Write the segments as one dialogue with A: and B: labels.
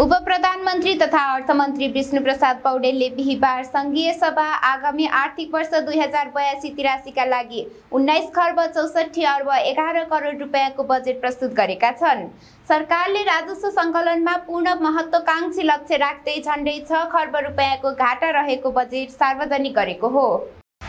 A: उपप्रधानमन्त्री तथा अर्थमन्त्री विष्णुप्रसाद पौडेलले बिहीबार संघीय सभा आगामी आर्थिक वर्ष 2082-83 का लागि 19 खर्ब 64 अर्ब 11 करोड रुपैयाँको बजेट प्रस्तुत गरेका छन्। सरकारले राजस्व सङ्कलनमा पूर्ण महत्त्वाकांक्षी लक्ष्य राख्दै झण्डै 6 खर्ब रुपैयाँको घाटा रहेको बजेट सार्वजनिक गरेको हो।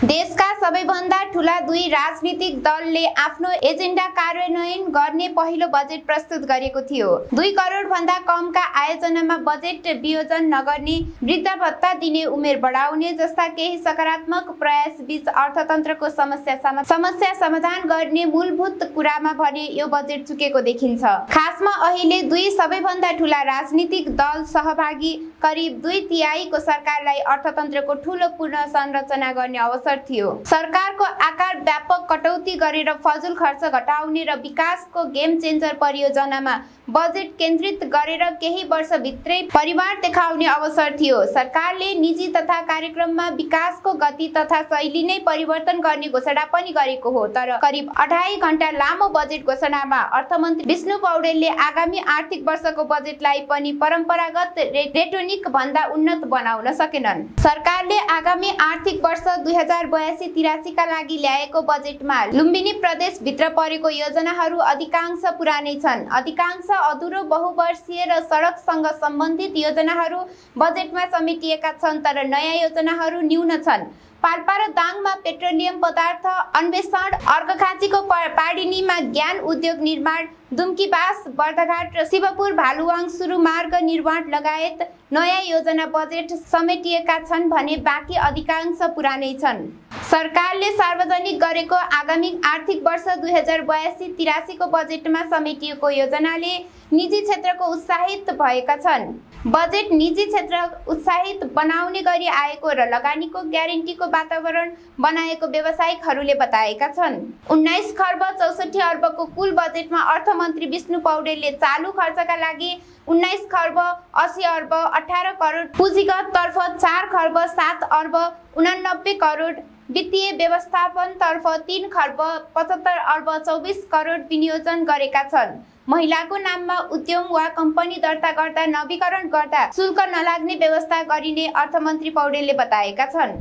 A: देशका सबैभन्दा ठूला दुई राजनीतिक दलले आफ्नो एजेन्डा कार्यान्वयन गर्ने पहिलो बजेट प्रस्तुत गरेको थियो। 2 करोड भन्दा कमका आयोजनामा बजेट वियोजन नगर्ने, वृद्ध भत्ता दिने, उमेर बढाउने जस्ता केही सकारात्मक प्रयास बीच अर्थतन्त्रको समस्या समाधान गर्ने मूलभूत कुरामा भने यो बजेट चुकेको देखिन्छ। खासमा अहिले दुई सबैभन्दा ठूला राजनीतिक दल सहभागी करिब 2/3 को सरकारलाई अर्थतन्त्रको ठूलो पुनर्संरचना गर्ने अवसर थियो। सरकारको आकार व्यापक कटौती गरेर फजुल खर्च घटाउने र विकासको गेम चेन्जर परियोजनामा बजेट केन्द्रित गरेर केही वर्षभित्रै परिवार देखाउने अवसर थियो। सरकारले निजी तथा कार्यक्रममा विकासको गति तथा शैली नै परिवर्तन गर्ने घोषणा पनि गरेको हो। तर करिब 2.5 घण्टा लामो बजेट घोषणामा अर्थमन्त्री विष्णु पौडेलले आगामी आर्थिक वर्षको बजेटलाई पनि परम्परागत रेटोनिक भन्दा उन्नत बनाउन सकेनन्। सरकारले आगामी आर्थिक वर्ष 2082-83 का लागि ल्याएको बजेटमा लुम्बिनी प्रदेश भित्र परेको योजनाहरू अधिकांश पुरानै छन्। अधिकांश अधुरो बहुवर्षीय र सडकसँग सम्बन्धित योजनाहरू बजेटमा समेटिएका छन्, तर नयाँ योजनाहरू न्यून छन्। पाल्पा र दाङमा पेट्रोलियम पदार्थ अन्वेषण, अर्घखाँचीको पाडिनीमा ज्ञान उद्योग निर्माण, दुम्कीबास बर्दघाट र शिवपुर भालुवाङ सुरु मार्ग निर्माण लगायत नयाँ योजना बजेट समेटिएका छन् भने बाँकी अधिकांश पुरानै छन्। सरकारले सार्वजनिक गरेको आगामी आर्थिक वर्ष 2082-83 को बजेटमा समेटिएको योजनाले निजी क्षेत्रको उत्साहित भएका छन्। बजेट निजी क्षेत्र उत्साहित बनाउने गरी आएको र लगानीको ग्यारेन्टीको वातावरण बनाएको व्यवसायिकहरूले बताएका छन्। 19 खर्ब 64 अर्बको कुल बजेटमा अर्थमन्त्री विष्णु पौडेलले चालु खर्चका लागि 19 खर्ब 80 अर्ब 18 करोड, पुँजीगत तर्फ 4 खर्ब 7 अर्ब 89 करोड, वित्तीय व्यवस्थापन तर्फ 3 खर्ब 75 अर्ब 24 करोड विनियोजन गरेका छन्। महिलाको नाममा उद्यम वा कम्पनी दर्ता गर्दा नवीकरण गर्दा शुल्क नलाग्ने व्यवस्था गरिने अर्थमन्त्री पौडेलले बताएका छन्।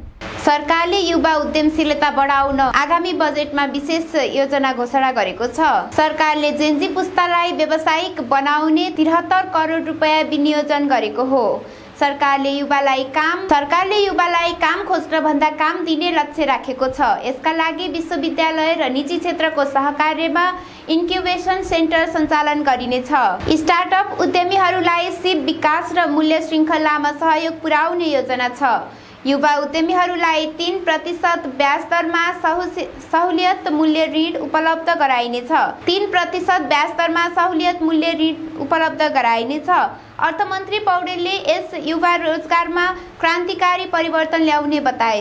A: सरकारले युवा उद्यमशीलता बढाउन आगामी बजेटमा विशेष योजना घोषणा गरेको छ। सरकारले जेन्जी पुस्तालाई व्यावसायिक बनाउने 73 करोड रुपैयाँ विनियोजन गरेको हो। सरकारले युवालाई काम खोज्न भन्दा काम दिने लक्ष्य राखेको छ। यसका लागि विश्वविद्यालय र निजी क्षेत्रको सहकार्यमा इन्क्युबेसन सेन्टर सञ्चालन गरिनेछ। स्टार्टअप उद्यमीहरूलाई सिप विकास र मूल्य श्रृङ्खलामा सहयोग पुर्याउने योजना छ। युवा उद्यमीहरूलाई 3% ब्याज दरमा सहुलियत मूल्य ऋण उपलब्ध गराइनेछ। 3% ब्याज दरमा सहुलियत मूल्य ऋण उपलब्ध गराइनेछ। अर्थमन्त्री पौडेलले यस युवा रोजगारमा क्रान्तिकारी परिवर्तन ल्याउने बताए।